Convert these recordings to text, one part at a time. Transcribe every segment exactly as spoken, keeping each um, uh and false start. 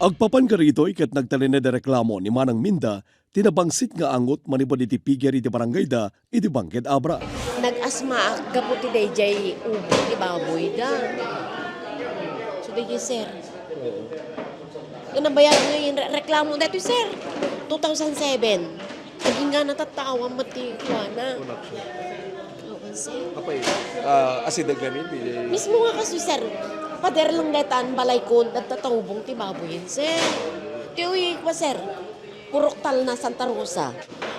Agpapan kadagitoy ket nagtalinaed a reklamo ni Manang Minda ti nabangsit nga angot manipud iti piggery ti barangayda iti Bangked Abra. Nag-asmaak gapu ti daydiay ubing ti baboyda. So, daydiay, sir. Nga nabayag nga yung re-, reklamo daytoy, sir. Two thousand seven. Agingga na tattaawan met ti kuana. Oo, sir. Apay, ah, asideg ngamin, di Mismo nga kastoy, sir. Pader lang daytan balay kun, dadta ta ubing ti baboyen, sir. Ti uy, kwa, sir. Purok Talna, Santa Rosa.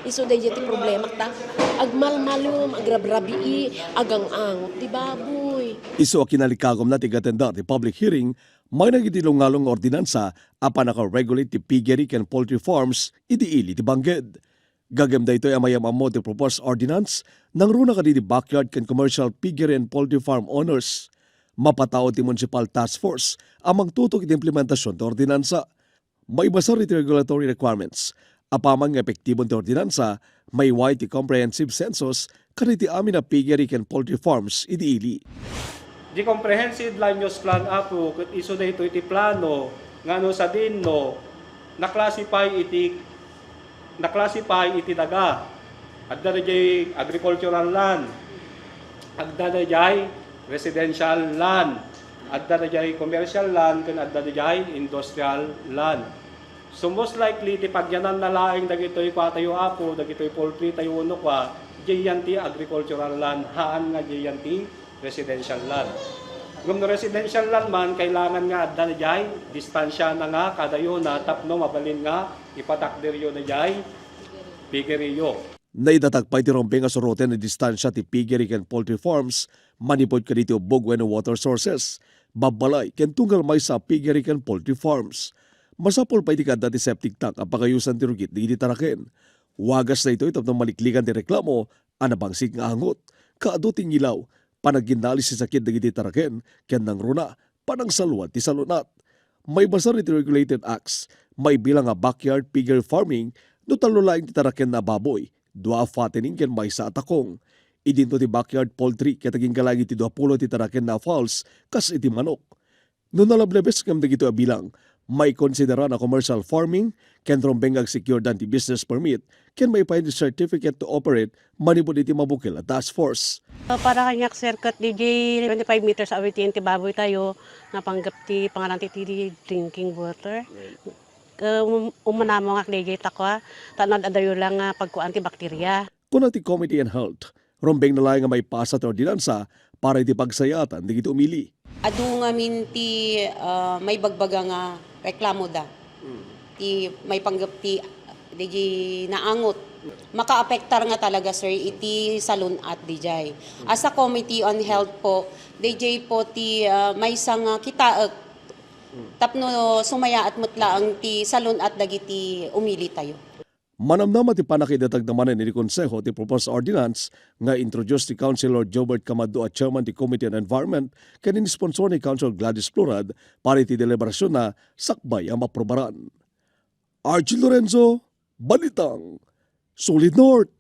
Isu daydiay ti problema ta. Agmalmalem, agrabrabii, agangangot ti baboy. Isu a kinalikagumna ti gatenda ti public hearing, mainag iti lungalong nga ordinansa a pannaka-regulate ti piggery ken poultry farms iti ili ti Bangked. Gagem daytoy a mayam-ammo ti proposed ordinance, nangruna kadagiti backyard ken commercial piggery and poultry farm owners. Mapataud ti municipal task force a mangtutok iti implementasion ti ordinansa. Maibasar iti regulatory requirements, apaman nga epektibon ti ordinansa, maiway ti comprehensive census kadagiti amin a piggery ken poultry farms iti ili. Di comprehensive land use plan, Apo, ket isu daytoy ti plano nga no sadin no na-classify iti na-classify iti daga. Adda daydiay agricultural land, adda daydiay residential land, adda daydiay commercial land, ken adda daydiay industrial land. So most likely, ti pagyananna laeng dagitoy kuatayo, Apo, dagitoy poultry tayo, no, kua, diyan ti agricultural land, haan nga diyan ti residential land. Ngem no residential land man, kailangan nga adda daydiay distansiana nga kadayona tapno mabalin nga ipatakderyo daydiay piggeryyo. Naidatag pay ti rumbeng a suroten a distansia ti piggery ken poultry farms manipud kadagiti ubbog wenno water sources, babbalay ken tunggal maysa a piggery ken poultry farms. Masapul pay ti kaadda ti septic tank a pagayosan ti rugit dagiti taraken. Wagas daytoy tapno maliklikan ti reklamo a nabangsit nga angot, kaadu ti ingilaw, panagginnalis ti sakit dagiti taraken, ken nangruna, panangsaluad ti salun-at. Maibasar iti Regulated Acts, maibilang a backyard piggery farming no tallo laeng ti tarakenna a baboy, dua a fattening ken maysa a takong. Idinto ti backyard poultry ket agingga laeng iti duapulo ti tarakenna a fowls kas iti manok. No nalablabes ngem dagitoy a bilang, maikonsidera a commercial farming ken rumbeng nga agsecuredan ti business permit ken maipayen ti certificate to operate manipud iti mabukel a task force. Para kaniak, sir, ket diay twenty-five meters away ti baboy tayo, napanggep ti pangaran ti, ti drinking water. Um, umanamongak diay takwa, ta no ad-adayo lang nga pagkuan ti bakterya. Kuna ti Committee on Health, rumbeng na laeng nga maipasa ti ordinansa para iti pagsayaatan dagiti umili. Adu ngamin ti, ah, maibagbaga nga reklamoda. Ti maipanggep ti, diay naangot. Makaapektar nga talaga, sir, iti salun-at diay. As a Committee on Health po, diay po ti, ah, maysa nga kitaek tapno sumayaat met laeng ti salun-at dagiti umili tayo. Manamnama ti pannakaidatagna manen iti Konseho ti proposed ordinance nga introduce ni Councilor Jobert Camaddo a chairman ti Committee on Environment ken in-sponsor ni Councilor Gladys Florad para iti deliberasyon na sakbay a maaprubaran. Archie Lorenzo, Balitang, Solid North.